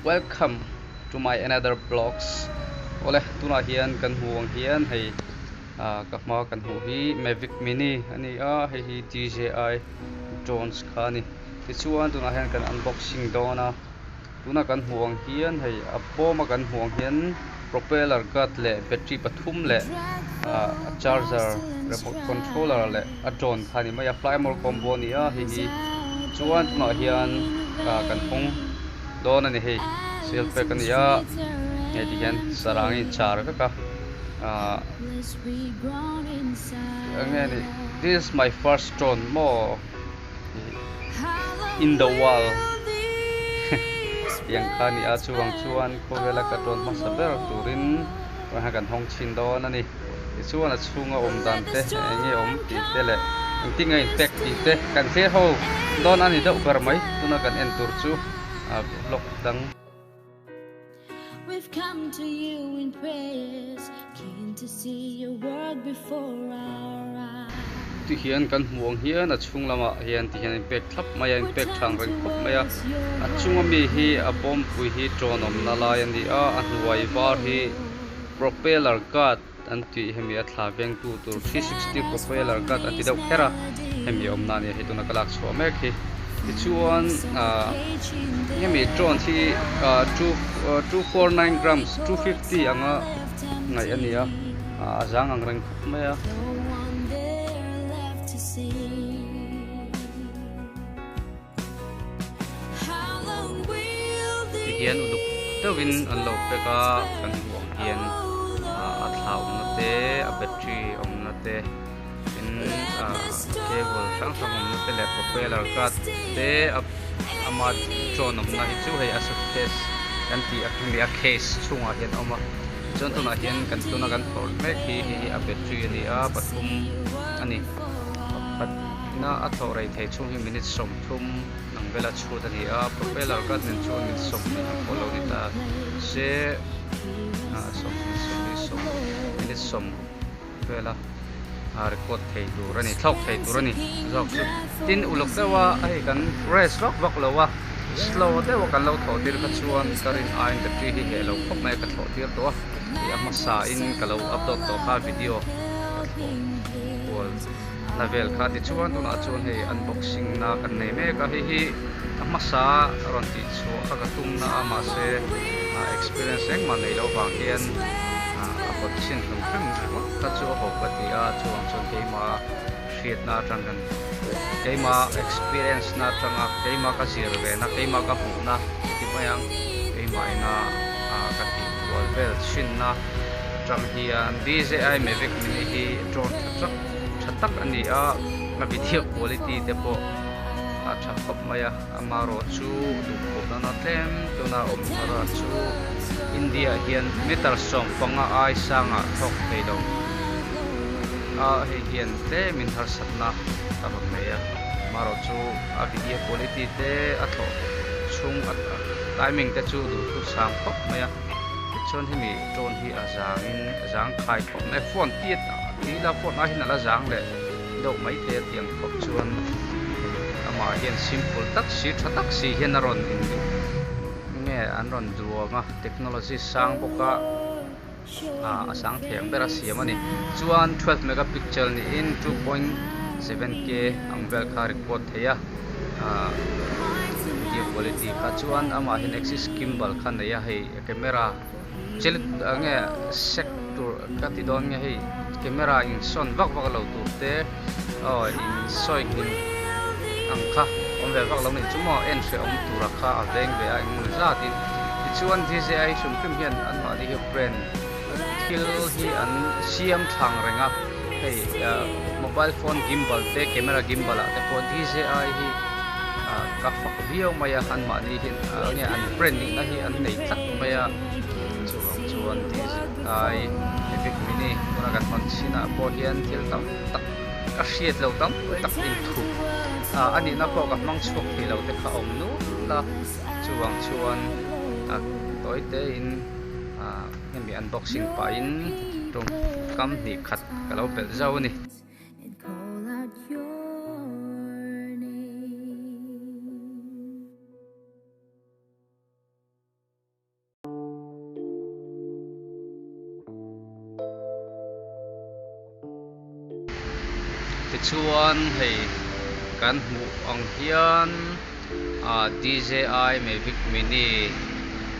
Welcome to my another blogs awle tunah hian kan hmuh ang hian hei ah ka hma kan hmuh hi mavic mini a ni a hei hi D_J_I drones kha a ni tichuan tunah hian kan unboxing dawn a tuna kan hmuh ang hian hei a bawm a kan hmuh ang hian propeller guard leh battery pathum leh ah a charger remote controller leh a drone kha a ni mai a fly more combo a ni a hei hi chuan tunah hian ah kan hawng dawn a ni hei seal pack a ni a hei ti hian sarang a inchar vek a ah eng nge ni this is my first drone maw in the world tiang kha a ni a chuvang chuan khawvela ka drone hmasa ber turin tunah hian kan hawng chhin dawn a ni. Tichuan a chhunga awm dan te eng nge awm tih te leh engtin nge in pack tih te kan thlir ho dawn a ni deuh ber mai tuna kan en tur chu vlog dang. We've come to you in prayers, keen to see your work before our eyes. Ti hian kan hmuh ang hian a chhung lamah hian ti hian in pack thlap mai a in pack thang reng khawp mai a a chunga mi hi a bawmpui hi ṭawn awmna lai a ni a a hnuai var hi Propeller guard an tih hemi a thla vengtu tur 360 propeller guard an ti deuh kher a, hemi awmna a nia hei tuna ka lak chhuah mek hi. Tichuan ah hemi drone hi ah 2 249 grams 250 anga ngaih a ni a, a zang ang reng khawp mai a. Tihian uluk deuhin an lo pack a kan hmuh ang hian a thla awmna te a battery awmna te tin ah cable hrang hrang awmna te leh propeller guard te ama drone awmna hi chu hei a suitcase kan tih ang hemi a case chhungah hian a awm a tichuan tunah hian kan tuna kan phawrh mek hi hei hi a battery a ni a pathum a ni pakhat. Na a thlawh rei thei chhung hi minute 30 ang vela chhut a ni a, propeller guard nen chuan minute 20 ang pawh lo ni ta se 20 20 20 minute 10 vela record thei tur a ni, thlawk thei tur a ni zawk chu. Tin uluk deuh a hei kan race vak vak lo a, slow deuh a kan lo thlawh tir kha chuan ka rin aiin battery hi heh lo khawp mai a ka thlawh tir tawh a, hei a hmasa in ka lo upload tawh kha video ka thlawh kual. Na vel kha tichuan tunah chuan hei unboxing na kan nei mek a hei hi a hmasa rawn tih chhuah kha ka tum na a mahse experience engmah nei loh vang hian a hot chin hlum hrim ringawt kha chu a ho ka ti a chuvang chuan keimah hriatna atang kan keimah experience na atanga keimah ka zir ve na keimah ka hmuh na ti mai ang keimah ina ka tih kual vel chhin na atang hian D_J_I Mavic mini hi drone tha tak tha tak a ni a a video quality te pawh a tha khawp mai a amaherawh chu duhkhawp nana tlem tuna awm thar a chu India ah hian meter 15 ai sangah thawk thei lo a hei hian tlemin harsatna a rawn nei a amaherawh chu a video quality te a thlawh chhung a timing te chu duhthusam khawp mai a. Tichuan hemi drone hi a zangin a zang khai khawp mai a phone ti a tih ila phone ai hian a la zang leh deuh mai thei a tiang khawp chuan amah hian simple tak si tha tak si hian a rawn in nge an rawn duang a technology sang bawk a ah a sang thei ang ber a siam a ni chuan 12 megapixel niin 2.7 k ang vel kha record thei a. ah video quality kha chuan amah hian axis gimbal kha nei a hei camera chil eng nge sek tur ka ti dawn nge hei camera in sawn vak vak lo tur te aw in sawi hlim ang kha awm ve vak lo nih chu maw en hrehawm tura kha a veng ve a engemaw zat in tichuan D_J_I hrim hrim hian anmahni hi brand thil hi an siam thlang reng a hei ah mobile phone gimbal te camera gimbal ah te pawh D_J_I hi ah ka fak viau mai a anmahni hi enge an brand nihna hi an nei tlat mai a chuvang chuan D_J_I epic mini tuna kan hawn chinah pawh hian thil tam tak ka hriat lo tam tak inthup ah a nihna pawh ka hmang chhuak thei lo te kha a awm nual a chuvang chuan ah tawi te in. Ah hemi unboxing pahin tawngkam hnih khat ka lo belh zauh a ni. Tichuan hei kan hmuh ang hian ah D_J_I Mavic Mini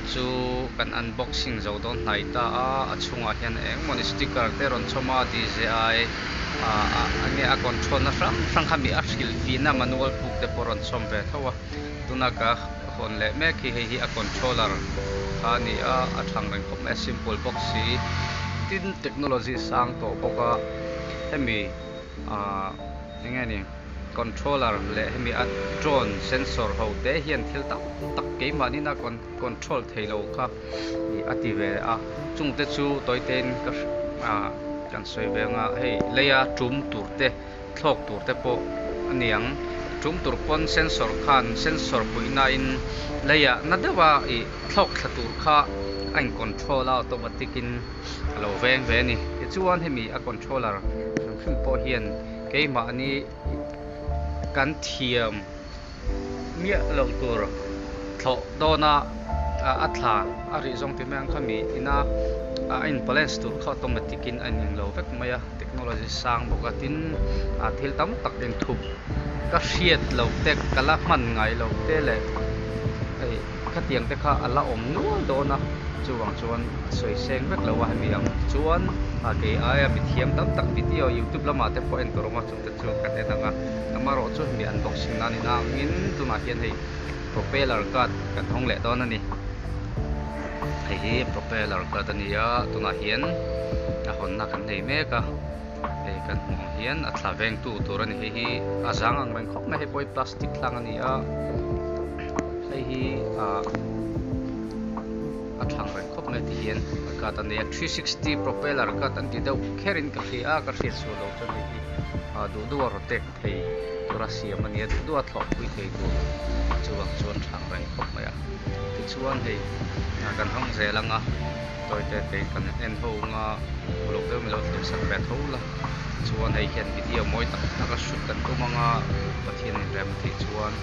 chu kan unboxing zo dawn hnai ta a a chhungah hian engmawni sticker te rawn chhawm a D_J_I ah ah enge a control na hrang hrang kha mi a hrilh fihna manual book te pawh a rawn chhawm ve tho a tuna ka hawn leh mek hi hei hi a controller kha a ni a a thang reng khawp mai a simple bawk si tin technology sang tawh bawk a hemi ah enge ni controller leh hemi a drone sensor ho te hian thil tam tak keimahni na control thei lo kha ih a ti ve a chung te chu tawi te in ka ah kan sawi ve anga hei leia tum tur te thlawk tur te pawh a ni ang tum tur pawn sensor khan sensor puihna in leiah na deuh a ih thlawk thla tur kha a in control a automatic in a lo veng ve a ni tichuan hemi a controller hrim hrim pawh hian keimahni kan thiam miah loh tur thlawh dawna a thla a rih zawng ti mai ang kha mi ina a in balance tur kha automatic in a in englo vek mai a technology sang bawk a tin ah thil tam tak inthup ka hriat loh te ka la hman ngai loh te leh hei khatiang te kha a la awm nual dawn a chuvang chuan a sawi seng vek lo a hemi ang chuan ah kei aia mithiam tam tak video youtube lamah te pawh en tur awm a chungte chu kan en ang a amaherawh chu hemi unboxing nan in angin tunah hian hei propeller guard kan hawng leh dawn a ni hei hi propeller guard a ni a tunah hian a hawnna kan nei mek a hei kan hmuh ang hian a thla vengtu tur a ni hei hi a zang ang reng khawp mai hei pawh hi plastic hlang a ni a hei hi ah a thlang reng khawp mai ti hian a guard a nei a 360 propeller guard an ti deuh kherin ka hria a ka hriat sual loh chuan hei hi ah duh duh a rotate thei tura siam a nia duh duh a thlawh pui thei tur chuvang chuan thlang reng khawp mai a tichuan hei ah kan hawng zel ang a tawi te te in kan en ho ang a uluk deuh milo thlir sak ve tho la chuan hei hian video mawi tak tak a shoot kan tum ang a Pathian in rem tih chuan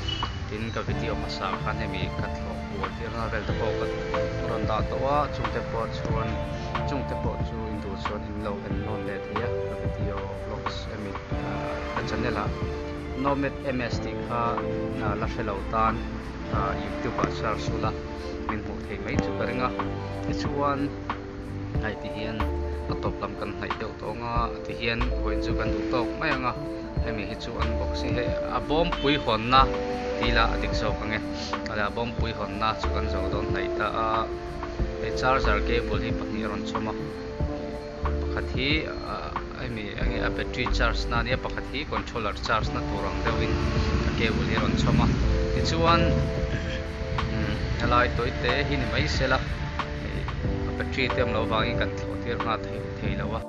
tin ka video hmasa khan hemi ka thlawh kual tir na vel te pawh ka rawn dah tawh a chungte pawh chuan chungte pawh chu induh chuan in lo en nawn leh thei a ka video vlogs emi ka channel ah Nomad MS tih kha la hre lo tan youtube ah search ula min hmuh theih mai chu ka ring a tichuan hei ti hian a tawp lam kan hnaih deuh tawh ang a ti hian vawiin chu kan duh tawk mai ang a hemi hi chu unboxing hei a bawmpui hawnna tih lah a dik zawk ang e a bawmpui hawnna chu kan zo dawn hnaih ta a hei charger cable hi pahnih a rawn chhawm a pakhat hi hemi enge a battery charge na ania pakhat hi controller charge na tur ang deuhin a cable hi a rawn chhawm a tichuan helai tawi te hi ni mai sela a battery te awm loh avangin kan thlawh tir nghal thei thei lo a.